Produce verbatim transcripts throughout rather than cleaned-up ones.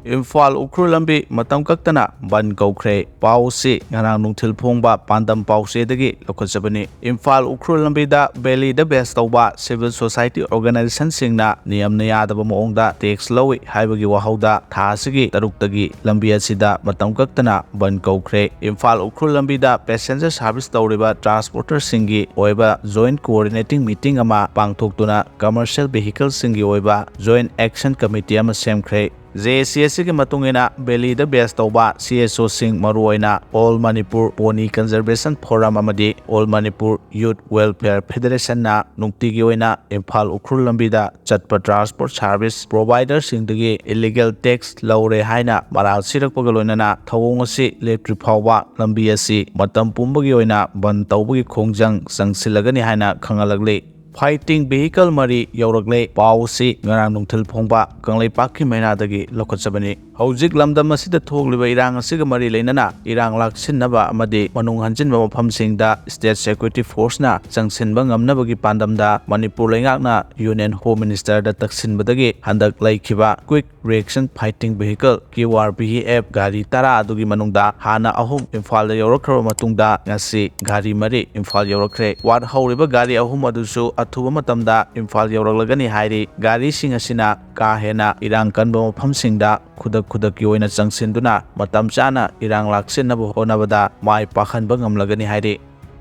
ꯏꯝꯐꯥꯜ ꯎꯈ꯭ꯔꯨꯜ ꯂꯝꯕꯤ ꯃꯇꯝ ꯀꯛꯇꯅ ꯕꯟ ꯀꯧꯈ꯭ꯔꯦ꯫ ꯄꯥꯎ ꯑꯁꯤ ꯉꯔꯥꯡ ꯅꯨꯡꯊꯤꯜ ꯐꯣꯡꯕ ꯄꯥꯟꯗꯝ ꯄꯥꯎꯆꯦꯗꯒꯤ ꯂꯧꯈꯠꯆꯕꯅꯤ꯫ ꯏꯝꯐꯥꯜ ꯎꯈ꯭ꯔꯨꯜ ꯂꯝꯕꯤꯗ ꯕꯦꯂꯤꯗ ꯕꯦꯁ ꯇꯧꯕ ꯁꯤꯚꯤꯜ ꯁꯣꯁꯥꯏꯇꯤ ꯑꯣꯔꯒꯅꯥꯏꯖꯦꯁꯟꯁꯤꯡꯅ ꯅꯤꯌꯝꯅ ꯌꯥꯗꯕ ꯃꯑꯣꯡꯗ ꯇꯦꯛꯁ ꯂꯧꯏ ꯍꯥꯏꯕꯒꯤ ꯋꯥꯍꯧꯗ ꯊꯥ ꯑꯁꯤꯒꯤ ꯇꯔꯨꯛꯇꯒꯤ ꯂꯝꯕꯤ ꯑꯁꯤꯗ ꯃꯇꯝ ꯀꯛꯇꯅ ꯕꯟ ꯀꯧꯈ꯭ꯔꯦ꯫ ꯏꯝꯐꯥꯜ ꯎꯈ꯭ꯔꯨꯜ ꯂꯝꯕꯤꯗ ꯄꯦꯁꯦꯟꯖꯔ ꯁꯥꯔꯚꯤꯁ ꯇꯧꯔꯤꯕ ꯇ꯭ꯔꯥꯟꯁꯄꯣꯔꯇꯔꯁꯤꯡꯒꯤ ꯑꯣꯏꯕ ꯖꯣꯏꯟꯠ ꯀꯣꯑꯣꯔꯗꯤꯅꯦꯇꯤꯡ ꯃꯤꯇꯤꯡ ꯑꯃ ꯄꯥꯡꯊꯣꯛꯇꯨꯅ ꯀꯃꯔꯁꯤꯌꯦꯜ ꯚꯦꯍꯤꯀꯜꯁꯤꯡꯒꯤ ꯑꯣꯏꯕ ꯖꯣꯏꯟꯠ ꯑꯦꯛꯁꯟ ꯀꯃꯤꯇꯤ ꯑꯃ ꯁꯦꯝꯈ꯭ꯔꯦ꯫ ꯖꯦ ꯑꯦ ꯁꯤ ꯑꯦꯁ ꯁꯤꯒꯤ ꯃꯇꯨꯡ ꯏꯟꯅ ꯚꯦꯂꯤꯗ ꯕꯦꯁ ꯇꯧꯕ ꯁꯤ ꯑꯦꯁ ꯑꯣꯁꯤꯡ, ꯃꯔꯨꯑꯣꯏꯅ all Manipur pony conservation forum ꯑꯃꯗꯤ ꯑꯣꯜ ꯃꯅꯤꯄꯨꯔ ꯌꯨꯠ ꯋꯦꯜꯐꯤꯌꯔ ꯐꯦꯗꯔꯦꯁꯟꯅ ꯅꯨꯡꯇꯤꯒꯤ ꯑꯣꯏꯅ ꯏꯝꯐꯥꯜ ꯎꯈ꯭ꯔꯨꯜ ꯂꯝꯕꯤꯗ ꯆꯠꯄ ꯇ꯭ꯔꯥꯟꯁꯄꯣꯔꯠ ꯁꯥꯔꯚꯤꯁ ꯄ꯭ꯔꯣꯚꯥꯏꯗꯔꯁꯤꯡꯗꯒꯤ ꯏꯂꯤꯒꯦꯜ ꯇꯦꯛꯁ ꯂꯧꯔꯦ ꯍꯥꯏꯅ ꯃꯔꯥꯜ ꯁꯤꯔꯛꯄꯒ ꯂꯣꯏꯅꯅ ꯊꯧꯑꯣꯡ ꯑꯁꯤ ꯂꯦꯞꯇ꯭ꯔꯤ ꯐꯥꯎꯕ ꯂꯝꯕꯤ ꯑꯁꯤ ꯃꯇꯝ ꯄꯨꯝꯕꯒꯤ ꯑꯣꯏꯅ ꯕꯟ ꯇꯧꯕꯒꯤ ꯈꯣꯡꯖꯪ ꯆꯪꯁꯤꯜꯂꯒꯅꯤ ꯍꯥꯏꯅ ꯈꯪꯍꯜꯂꯛꯂꯤ꯫ ꯐꯥꯏꯇꯤꯡ ꯚꯦꯍꯤꯀꯜ ꯃꯔꯤ ꯌꯧꯔꯛꯂꯦ꯫ ꯄꯥꯎ ꯑꯁꯤ ꯉꯔꯥꯡ ꯅꯨꯡꯊꯤꯜ ꯐꯣꯡꯕ ꯀꯪꯂꯩꯄꯥꯛꯀꯤ ꯃꯩꯅꯥꯗꯒꯤ ꯂꯧꯈꯠꯆꯕꯅꯤ꯫ ꯍꯧꯖꯤꯛ ꯂꯝꯗꯝ ꯑꯁꯤꯗ ꯊꯣꯛꯂꯤꯕ ꯏꯔꯥꯡ ꯑꯁꯤꯒ ꯃꯔꯤ ꯂꯩꯅꯅ ꯏꯔꯥꯡ ꯂꯥꯛꯁꯤꯟꯅꯕ ꯑꯃꯗꯤ ꯃꯅꯨꯡ ꯍꯟꯖꯤꯟꯕ ꯃꯐꯝꯁꯤꯡꯗ ꯁ꯭ꯇꯦꯠ ꯁꯦꯀ꯭ꯌꯨꯔꯤꯇꯤ ꯐꯣꯔꯁꯅ ꯆꯪꯁꯤꯟꯕ ꯉꯝꯅꯕꯒꯤ ꯄꯥꯟꯗꯝꯗ ꯃꯅꯤꯄꯨꯔ ꯂꯩꯉꯥꯛꯅ ꯌꯨꯅꯤꯌꯟ ꯍꯣꯝ ꯃꯤꯅꯤꯁꯇꯔꯗ ꯇꯛꯁꯤꯟꯕꯗꯒꯤ ꯍꯟꯗꯛ ꯂꯩꯈꯤꯕ quick reaction fighting vehicle, Q R V F, ꯒꯥꯔꯤ ꯇꯔꯥ ꯑꯗꯨꯒꯤ ꯃꯅꯨꯡꯗ ꯍꯥꯟꯅ ꯑꯍꯨꯝ ꯏꯝꯐꯥꯜꯗ ꯌꯧꯔꯛꯈ꯭ꯔꯕ ꯃꯇꯨꯡꯗ ꯉꯁꯤ ꯒꯥꯔꯤ ꯃꯔꯤ ꯏꯝꯐꯥꯜ ꯌꯧꯔꯛꯈ꯭ꯔꯦ꯫ ꯋꯥꯠꯍꯧꯔꯤꯕ ꯒꯥꯔꯤ ꯑꯍꯨꯝ ꯑꯗꯨꯁꯨ ꯑꯊꯨꯕ ꯃꯇꯝꯗ ꯏꯝꯐꯥꯜ ꯌꯧꯔꯛꯂꯒꯅꯤ ꯍꯥꯏꯔꯤ꯫ ꯒꯥꯔꯤꯁꯤꯡ ꯑꯁꯤꯅ ꯀꯥ ꯍꯦꯟꯅ ꯏꯔꯥꯡ ꯀꯟꯕ ꯃꯐꯝꯁꯤꯡꯗ ꯈꯨꯗꯛ ꯈꯨꯗꯛꯀꯤ ꯑꯣꯏꯅ ꯆꯪꯁꯤꯟꯗꯨꯅ ꯃꯇꯝ ꯆꯥꯅ ꯏꯔꯥꯡ ꯂꯥꯛꯁꯤꯟꯅꯕ ꯍꯣꯠꯅꯕꯗ ꯃꯥꯏ ꯄꯥꯛꯍꯟꯕ ꯉꯝꯂꯒꯅꯤ ꯍꯥꯏꯔꯤ꯫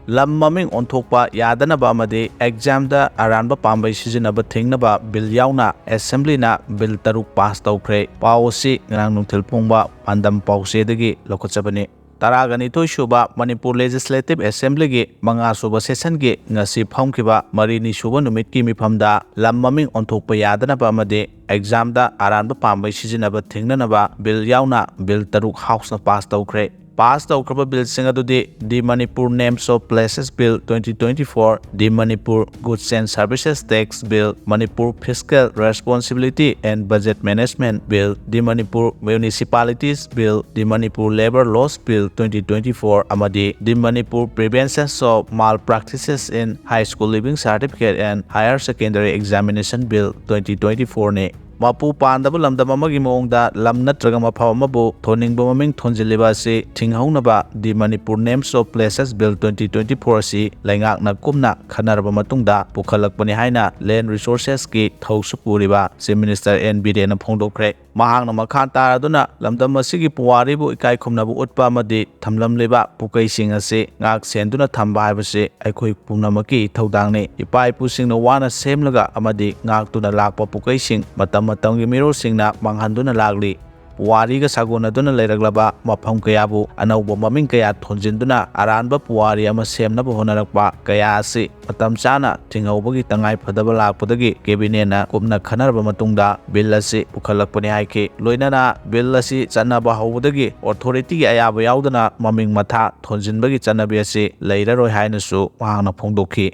ꯂꯝ ꯃꯃꯤꯡ ꯑꯣꯟꯊꯣꯛꯄ ꯌꯥꯗꯅꯕ ꯑꯃꯗꯤ ꯑꯦꯛꯖꯥꯝꯗ ꯑꯔꯥꯟꯕ ꯄꯥꯝꯕꯩ ꯁꯤꯖꯤꯟꯅꯕ ꯊꯤꯡꯅꯕ ꯕꯤꯜ ꯌꯥꯎꯅ ꯑꯦꯁꯦꯝꯕ꯭ꯂꯤꯅ ꯕꯤꯜ ꯇꯔꯨꯛ ꯄꯥꯁ ꯇꯧꯈ꯭ꯔꯦ꯫ ꯄꯥꯎ ꯑꯁꯤ ꯉꯔꯥꯡ ꯅꯨꯡꯊꯤꯜ ꯐꯣꯡꯕ ꯄꯥꯟꯗꯝ ꯄꯥꯎꯆꯦꯗꯒꯤ ꯂꯧꯈꯠꯆꯕꯅꯤ꯫ ꯇꯔꯥꯒ ꯅꯤꯊꯣꯏ ꯁꯨꯕ ꯃꯅꯤꯄꯨꯔ ꯂꯦꯖꯤꯁꯂꯦꯇꯤꯚ ꯑꯦꯁꯦꯝꯕ꯭ꯂꯤꯒꯤ ꯃꯉꯥ ꯁꯨꯕ ꯁꯦꯁꯟꯒꯤ ꯉꯁꯤ ꯐꯝꯈꯤꯕ ꯃꯔꯤꯅꯤ ꯁꯨꯕ ꯅꯨꯃꯤꯠꯀꯤ ꯃꯤꯐꯝꯗ ꯂꯝ ꯃꯃꯤꯡ ꯑꯣꯟꯊꯣꯛꯄ ꯌꯥꯗꯅꯕ ꯑꯃꯗꯤ ꯑꯦꯛꯖꯥꯝꯗ ꯑꯔꯥꯟꯕ ꯄꯥꯝꯕꯩ ꯁꯤꯖꯤꯟꯅꯕ ꯊꯤꯡꯅꯅꯕ ꯕꯤꯜ ꯌꯥꯎꯅ ꯕꯤꯜ ꯇꯔꯨꯛ ꯍꯥꯎꯁꯅ ꯄꯥꯁ ꯇꯧꯈ꯭ꯔꯦ꯫ ꯄꯥꯁ ꯇꯧꯈ꯭ꯔꯕ ꯕꯤꯜꯁꯤꯡ ꯑꯗꯨꯗꯤ The Manipur Names of Places Bill twenty twenty-four, The Manipur Goods and Services Tax Bill, Manipur Fiscal Responsibility and Budget Management Bill, The Manipur Municipalities Bill, The Manipur Labour Laws Bill twenty twenty-four, ꯑꯃꯗꯤ The Manipur Prevention of Malpractices in High School Leaving Certificate and Higher Secondary Examination Bill twenty twenty-four ꯅꯤ꯫ ꯃꯄꯨ ꯄꯥꯟꯗꯕ ꯂꯝꯗꯝ ꯑꯃꯒꯤ ꯃꯑꯣꯡꯗ ꯂꯝ ꯅꯠꯇ꯭ꯔꯒ ꯃꯐꯝ ꯑꯃꯕꯨ ꯊꯣꯟꯅꯤꯡꯕ ꯃꯃꯤꯡ ꯊꯣꯟꯖꯤꯜꯂꯤꯕ ꯑꯁꯤ ꯊꯤꯡꯍꯧꯅꯕ The Manipur Names of Places Bill twenty twenty-four ꯑꯁꯤ ꯂꯩꯉꯥꯛꯅ ꯀꯨꯞꯅ ꯈꯟꯅꯔꯕ ꯃꯇꯨꯡꯗ ꯄꯨꯈꯠꯂꯛꯄꯅꯤ ꯍꯥꯏꯅ Land Resourcesꯀꯤ ꯊꯧꯁꯨ ꯄꯨꯔꯤꯕ Chief Minister ꯑꯦꯟ ꯕꯤꯔꯦꯟꯅ ꯐꯣꯡꯗꯣꯛꯈ꯭ꯔꯦ꯫ ꯃꯍꯥꯛꯅ ꯃꯈꯥ ꯇꯥꯔꯗꯨꯅ ꯂꯝꯗꯝ ꯑꯁꯤꯒꯤ ꯄꯨꯋꯥꯔꯤꯕꯨ ꯏꯀꯥꯏ ꯈꯨꯝꯅꯕ ꯎꯠꯄ ꯑꯃꯗꯤ ꯊꯝꯂꯝꯂꯤꯕ ꯄꯨꯀꯩꯁꯤꯡ ꯑꯁꯤ ꯉꯥꯛ ꯁꯦꯟꯗꯨꯅ ꯊꯝꯕ ꯍꯥꯏꯕꯁꯤ ꯑꯩꯈꯣꯏ ꯄꯨꯝꯅꯃꯛꯀꯤ ꯏꯊꯧꯗꯥꯡꯅꯤ꯫ ꯏꯄꯥ ꯏꯄꯨꯁꯤꯡꯅ ꯋꯥꯅ ꯁꯦꯝꯂꯒ ꯑꯃꯗꯤ ꯉꯥꯛꯇꯨꯅ ꯂꯥꯛꯄ ꯄꯨꯀꯩꯁꯤꯡ ꯃꯇꯝ ꯃꯇꯝꯒꯤ ꯃꯤꯔꯣꯜꯁꯤꯡꯅ ꯃꯥꯡꯍꯟꯗꯨꯅ ꯂꯥꯛꯂꯤ꯫ ꯄꯨꯋꯥꯔꯤꯒ ꯁꯥꯒꯣꯟꯅꯗꯨꯅ ꯂꯩꯔꯛꯂꯕ ꯃꯐꯝ ꯀꯌꯥꯕꯨ ꯑꯅꯧꯕ ꯃꯃꯤꯡ ꯀꯌꯥ ꯊꯣꯟꯖꯤꯟꯗꯨꯅ ꯑꯔꯥꯟꯕ ꯄꯨꯋꯥꯔꯤ ꯑꯃ ꯁꯦꯝꯅꯕ ꯍꯣꯠꯅꯔꯛꯄ ꯀꯌꯥ ꯑꯁꯤ ꯃꯇꯝ ꯆꯥꯅ ꯊꯤꯡꯍꯧꯕꯒꯤ ꯇꯉꯥꯏ ꯐꯗꯕ ꯂꯥꯛꯄꯗꯒꯤ ꯀꯦꯕꯤꯅꯦꯠꯅ ꯀꯨꯞꯅ ꯈꯟꯅꯔꯕ ꯃꯇꯨꯡꯗ ꯕꯤꯜ ꯑꯁꯤ ꯄꯨꯈꯠꯂꯛꯄꯅꯤ ꯍꯥꯏꯈꯤ꯫ ꯂꯣꯏꯅꯅ ꯕꯤꯜ ꯑꯁꯤ ꯆꯠꯅꯕ ꯍꯧꯕꯗꯒꯤ ꯑꯣꯊꯣꯔꯤꯇꯤꯒꯤ ꯑꯌꯥꯕ ꯌꯥꯎꯗꯅ ꯃꯃꯤꯡ ꯃꯊꯥ ꯊꯣꯟꯖꯤꯟꯕꯒꯤ ꯆꯠꯅꯕꯤ ꯑꯁꯤ ꯂꯩꯔꯔꯣꯏ ꯍꯥꯏꯅꯁꯨ ꯃꯍꯥꯛꯅ ꯐꯣꯡꯗꯣꯛꯈꯤ꯫